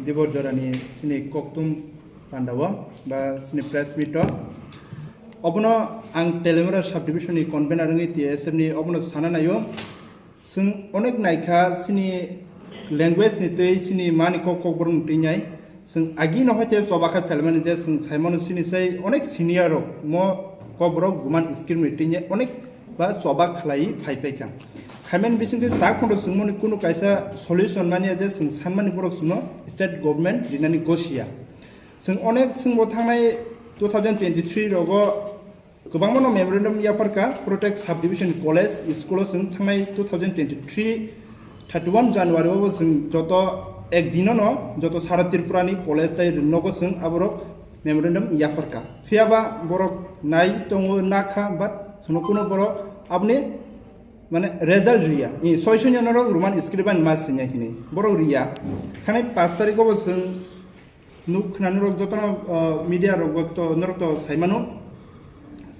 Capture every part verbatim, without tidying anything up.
Dibor jorani sini koktum pandao ba sini press meet o. Obono ang Teliamura subdivision ni convener wngwi T S F ni obono sana naio. Chwng onek naikha sini language ni twi sini mani kok kokborok ni twi nai. Chwng agi no hoite choba khai phelmani je chwng saimano sini sai onek senior rok mo kokborok Roman script ni twi nai onek ba choba khlai phai paikha. Khaimani bisingtwi tak phono chwngmani kunu kaisa solution manya je chwng sanmani borok chwngno state government rinani gosiya. Chwng onek chwngbo thangnai two thousand twenty-three rogo kwbangmano memorandum yapharkha Protect Subdivision College School o chwng thangnai two thousand twenty-three thirty-one January o chwng joto ek dinono joto sara Tripura ni college tai nogo chwng aborok memorandum yapharkha. Phiyaba borok nai tongo nakha, but sono kuno borok aboni mane result riya. I soisoi norok Roman script bai ma sinya hini. Borok riya. Thani pash tarikh o bo chwng nuk khna norok jotono, uh, media rok bo to norok to saimano.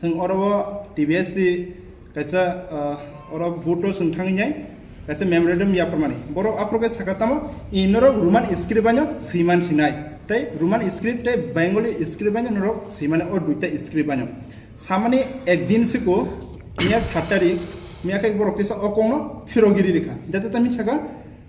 Chwng oro o T B S C kaisa, uh, oro vote o chwng thangwi nai kaisa memorandum yapharmani. Borok aphuru khe saka tamo i norok Roman script bai no swiman sinai. Tei Roman script tei Bengali script bai no norok swimani o duita script bai no. Samani ek din siko, miya sat tarik, miya khe borok tisa o kokno phirogiri rikha. Jate tami saka,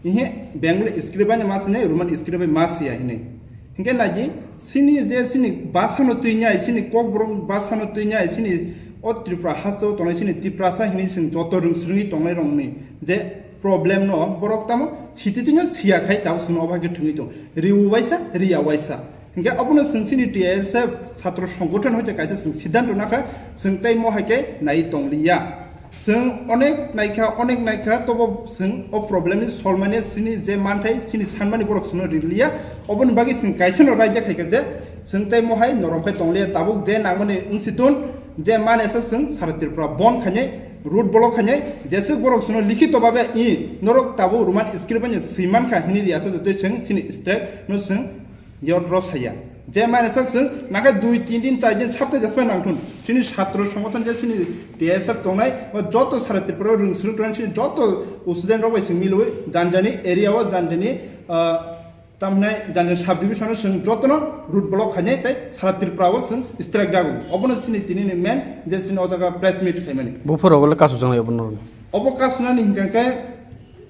ihe Bengali script bai ma sini, Roman script bai ma siya hini. Hinkhe naji, sini je sini basa no twi nyai, sini kokborok basa no twi nyai, sini o Tripura haste o tongnai sini Tiprasa hini sini joto rwng swrwngwi tongnai rokni je problem no borok tamo siti tino siya khai tabo sini obo hai khe thwngwi tong. Riu waisa, riya waisa. Hinkhe abono chwng chini T S F chhatro songgothon hoite kaisa chwng siddhanto nakha, chwng tei mo hai khe nai tongliya. Chwng onek naikha, onek naikha, tobo chwng o problem ni solmani chini je manthai, chini sanmani borok chwngno riliya. Oboni bagwi chwng kaisa no raida khaikha je chwng tei mo hai norom khai tongliya. Tabuk je nangmani wngsi tun, je mane sa chwng sara Tripura bon khainai, road block khainai, jeswk borok chwngno likhito babe i norok tabuk Roman script bai swi mankha hini riya sa jotoi chwng chini strike no chwng Yot rw saya. Je mane sa chwng nangkhe dui tin din, char din, sapta jespai nangthun. Chini chhatro songgothon je chini T S F tongnai, o joto sara Tripura o rwng swrwng tongnai, chini joto student rok bai chwng milwi, jani jani area o, jani jani, ah, tamhinai jani jani sub division o chwng jotono road block khainai tei sara Tripura o chwng strike dago. Obono chini tini ni main je chini o jaga press meet khaimani. Buphuru obo le kasu janglai obono. Obo kasunani hinkha khe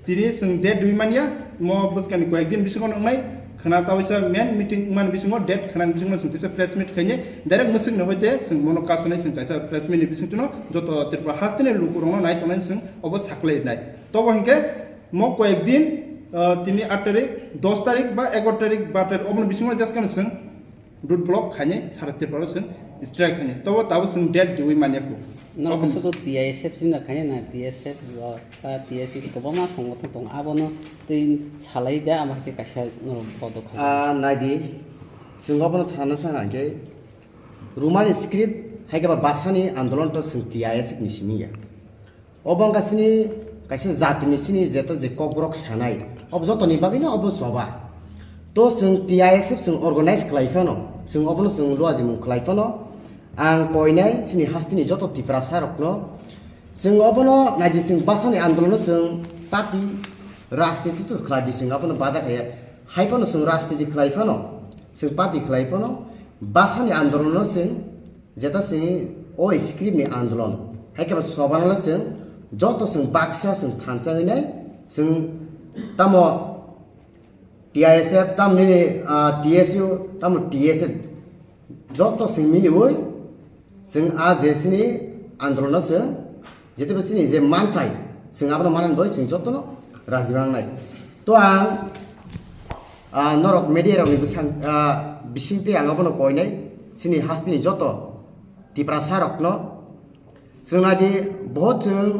tini chwng date rwi manya, mo bwskani koyek din bisingo wngnai, khwna ta waisa main meeting wngmani bisingo, date khwnani bisingo chwng tisa press meet khainai, direct mwswkni hoite chwng mono kasunai, chwng kaisa press meet ni bisingtwino joto Tripura hasteni lukurokno nai tongnai chwng obo saklai nai. Tobo hinkhe mo koyek din, ah, tini aat tarik, dos tarik ba egaroh tarik, baro tarik oboni bisingo just kheno chwng road block khainai, sara Tripura o chwng strike khainai. Tobo tabo chwng date riwi manya kho. Norok khe sudu T I S F simi khainai na, T S F o, ta T S F kwbangma songgothon tongo, abono twi salai da, amo hai khe kaisa norok bodo khainai. Ah, naidi, chwng obono sana sana khe Roman script hai khe ba bhasani andolon to chwng T I S F ni simi ya. Obo wngkha chini kaisa jatini chini jeta je kokborok sanai, obo jotoni bagwino obo choba. To chwng T I S F chwng organize khlai phano, chwng obono chwng luajimung khlai phano, ang koinai chini hasteni joto Tiprasa rokno, chwng obono naidi chwng bhasani andolono chwng party rajniti to khlai di, chwng abono bada khaya. Hai phano chwng rajniti khlai phano, chwng party khlai phano, bhasani andolono chwng Jeta chwng o script ni andolon, hai khe sobano le chwng joto chwng baksa chwng thansa hinai chwng tamo T I S F tamo nini, ah, T S U tamo T S F joto chwng miliwi chwng a je chini andolon no chwng Jete bo chini je manthai, chwng abono manani bagwi chwng jotono raji mangnai. To ang, ah, norok media rokni bwsang, ah, bisingtwi ang abono koinai, chini hasteni joto Tiprasa rokno. Chwng naidi, bohot chwng,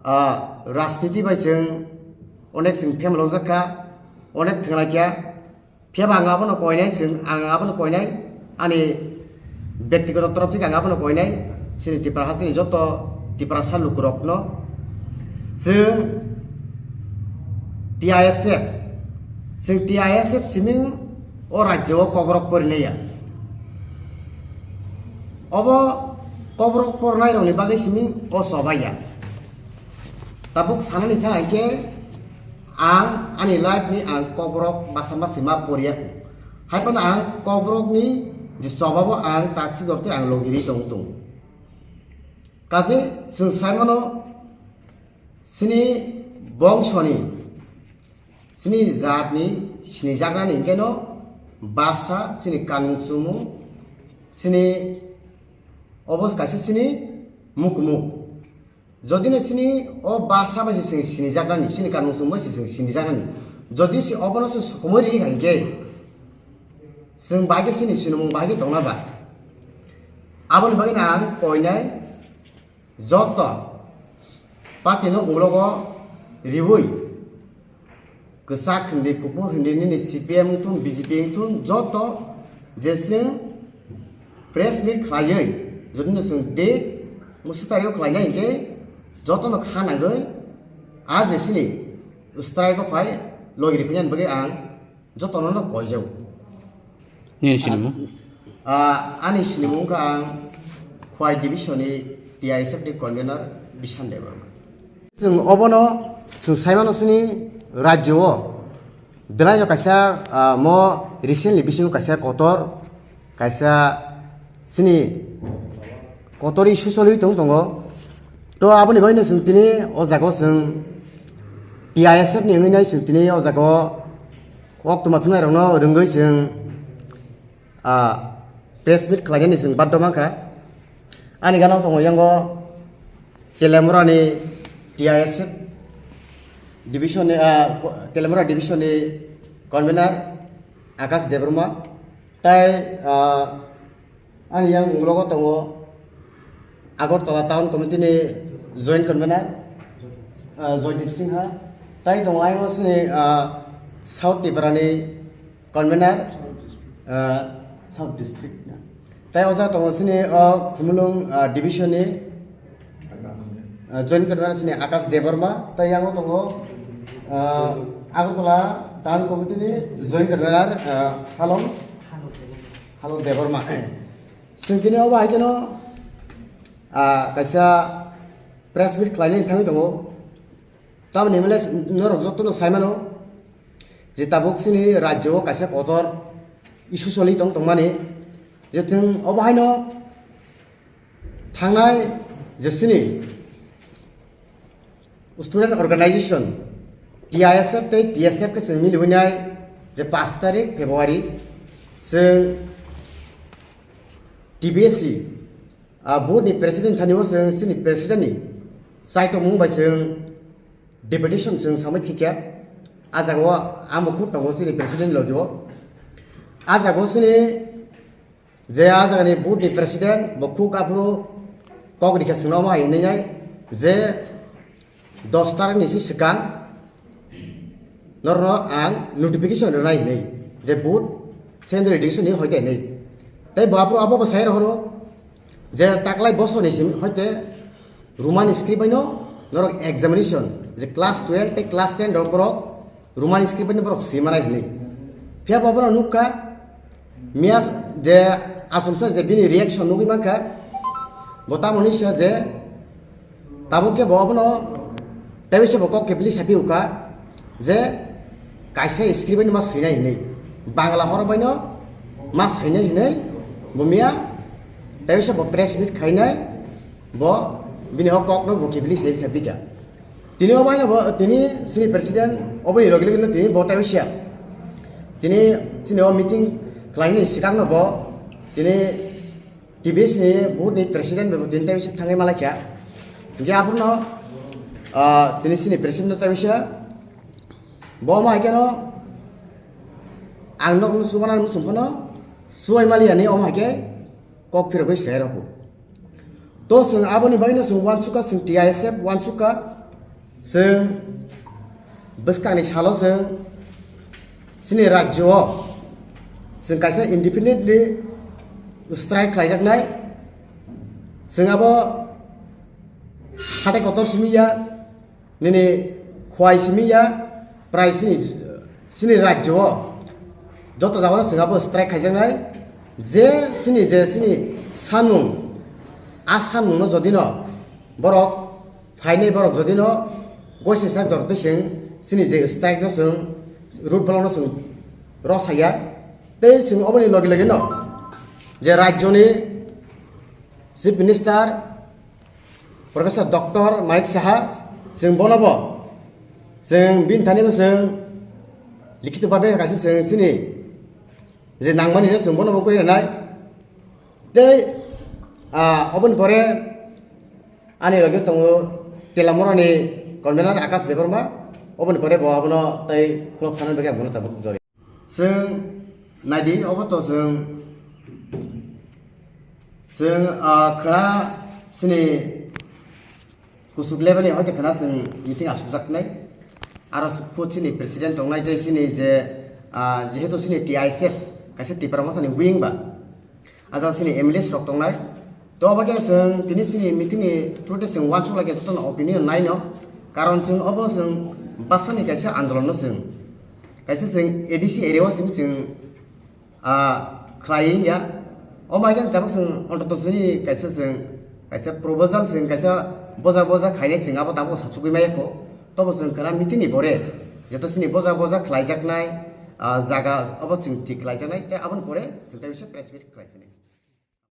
ah, rajniti bai chwng onek chwng phemalokjak kha, onek thwnglaikha. Phiya ba ang abono koinai, chwng, ang abono koinai, ani bektigoto torof theke ang abono koinai, chini Tipra hasteni joto Tiprasa lukurokno. Chwng T I S F, chwng T I S F siming o rajyo o kokborok porinai ya. Obo kokborok pornai rokni bagwi siming o chobai ya. Tabuk sanani thang hai khe Ang ani life ni ang kokborok masa masi ma poriya. Hai phano ang kokborok ni je chobabo ang taksi dorte ang logiri tong tong. Kaje chwng sai mano sini bongso ni, sini jat ni, sini jagra ni hingke no basa, sini kanmung chumung, sini obo kaisa sini mukmuk. Jodi no sini o basa bai se chwng sini jagra ni, sini kanmung chumung bai se chwng sini jagra ni. Jodi se obo no se sokomoi ri hingke chwng bai ke sini sinimung bai ke tongna ba. Aboni bagwi no ang koinai joto party no ulogo riwi kwchak hindi, kuphur hindi, nini C P M wngthun, B J P wngthun, joto je chwng press meet khlaiwi, jodi no chwng date musu tario khlainai hingke joto no kha nangwi a je sini strike o phai logi ripinani bagwi ang jotono no koijao. Nini sinimung? Ah, ani sinimung wngkha ang Khwai division ni T I S F ni convener Bishan Debbarma. Chwng obono chwng saimano sini rajyo o belai no kaisa, ah, mo recently bisingo kaisa kotor kaisa sini kotor issue choli tong tongo. To aboni bagwi no chwng tini o jaga o chwng T I S F ni wngwi nai chwng tini o jaga o kok tuma thumnai rokno rwngwi chwng, ah, press meet khlainani chwng baddo mankha. Ani gana tongo yango Telemura ni T I S F division ni, ah, Telemura division ni convener Akash Debbarma. Tai, ah, ani yang ulogo tongo Agartala Town Committee ni Joint Convener, ah, Joydeep Singha. Tai tongo ayang sini, ah, South Tripura ni Convener, ah, South District. Tai oja tongo sini o Khumulwng, ah, Division ni, ah, Joint Convener sini Akash Debbarma. Tai yango tongo, ah, Agartala Town Committee ni Joint Convener, ah, Halong, Halong Debbarma. Sing tini obo hai kheno, ah, kaisa press meet khlainani thangwi tongo. Tamoni hwnle norok jotono saimano je tabuk chini rajyo o kaisa kotor issue choli tong tongmani, je chwng obo haino thangnai je chini student organization T I S F tei T S F khe chwng miliwi nai je pash tarik February chwng T B S C, ah, board ni president thani o chwng chini president ni chaitokmung bai chwng deputation chwng samai khikya. Ah jaga o ang bo khuk tongo chini president logi o. Ah jaga o chini je ah jaga ni board ni president bo khuk aphuru kok rikha chwngno ma hinwi nai je dos tarik ni se swkang norokno ang notification rwnai hinwi je board central education ni hoite hinwi. Tei bo aphuru abo bo sai rohoro je taklai bosor ni simi hoite Roman script bai no norok examination je class twelve tei class ten rok borok Roman script bai no borok swi manai hinwi. Phiya bo abono nukha miya je asomsa je bini reaction nugwi mankha bo tamoni sa je tabuk khe bo abono tei se bo kok kebili sapi ukha je kaisa script bai no ma swinai hinwi Bangla horo bai no ma swinai hinwi bo miya tei se bo press meet khainai. Bo bini o kok no bo kibili se khe bika. Tini o bai no bo tini sini president obo ni logi logi no tini bo tai sia. Tini sini o meeting khlai ni sikang no bo tini T B S ni board ni president bo tini tai sia thangai malai kya. Ge abur no, ah, tini sini president no tai sia. Bo ma keno ang nok no subana musung kono suai mali ani o ma ke kok phirogwi se rokbo. To chwng aboni bagwino chwng uansukha, chwng T I S F uansukha, chwng bwskangni salo chwng chini rajyo o chwng kaisa independently strike khlaijaknai. Chwng abo hatai kotor simi ya, nini khwai simi ya, prai sini, sini rajyo o joto jagao chwng abo strike khaijaknai, je sini, je sini sanmung, a sanmungno jodino borok phainai, borok jodino goisesa jortwi chwng Chini je strike no chwng road block no chwng rw saya, tei chwng oboni logi logi no je rajyoni Chief Minister Professor Doctor Manik Saha, chwng bono bo chwng bini thani bo chwng likhito babe kaisa chwng chini je nangmani no chwng bono bo koi rwnai. Tei, ah, oboni pore ani logi tongo Telamorani convener Akash Debbarma, oboni pore bo abono tei khulok sanani bagwi ang bono tabuk jori. Chwng naidi, obo to chwng, chwng, ah, khwna chini kusuk level ni hoite khwna chwng meeting asukjaknai. Aro su-, khu chini president tongnai tei chini je, ah, jehetu chini T I S F kaisa Tipra Mothani wing ba, ajak chini M L As rok tongnai. To obo khe chwng tini chini meeting ni through tei chwng uansuk lai khe jotono opinion naino. Karon chwng obo chwng bwsani kaisa andolon no chwng, kaisa chwng A D C area o chwng, chwng ah, khlai wngya. O mai khe tabuk chwng ontoto chini kaisa chwng, kaisa proposal chwng kaisa boja boja khainai chwng abo tabuk sachugwi maya kho. Tobo chwng khwna meeting ni pore jeto chini boja boja khlaijaknai, ah, jaga obo chwng thik khlaijaknai tei aboni pore chwng tei press meet khlai phini.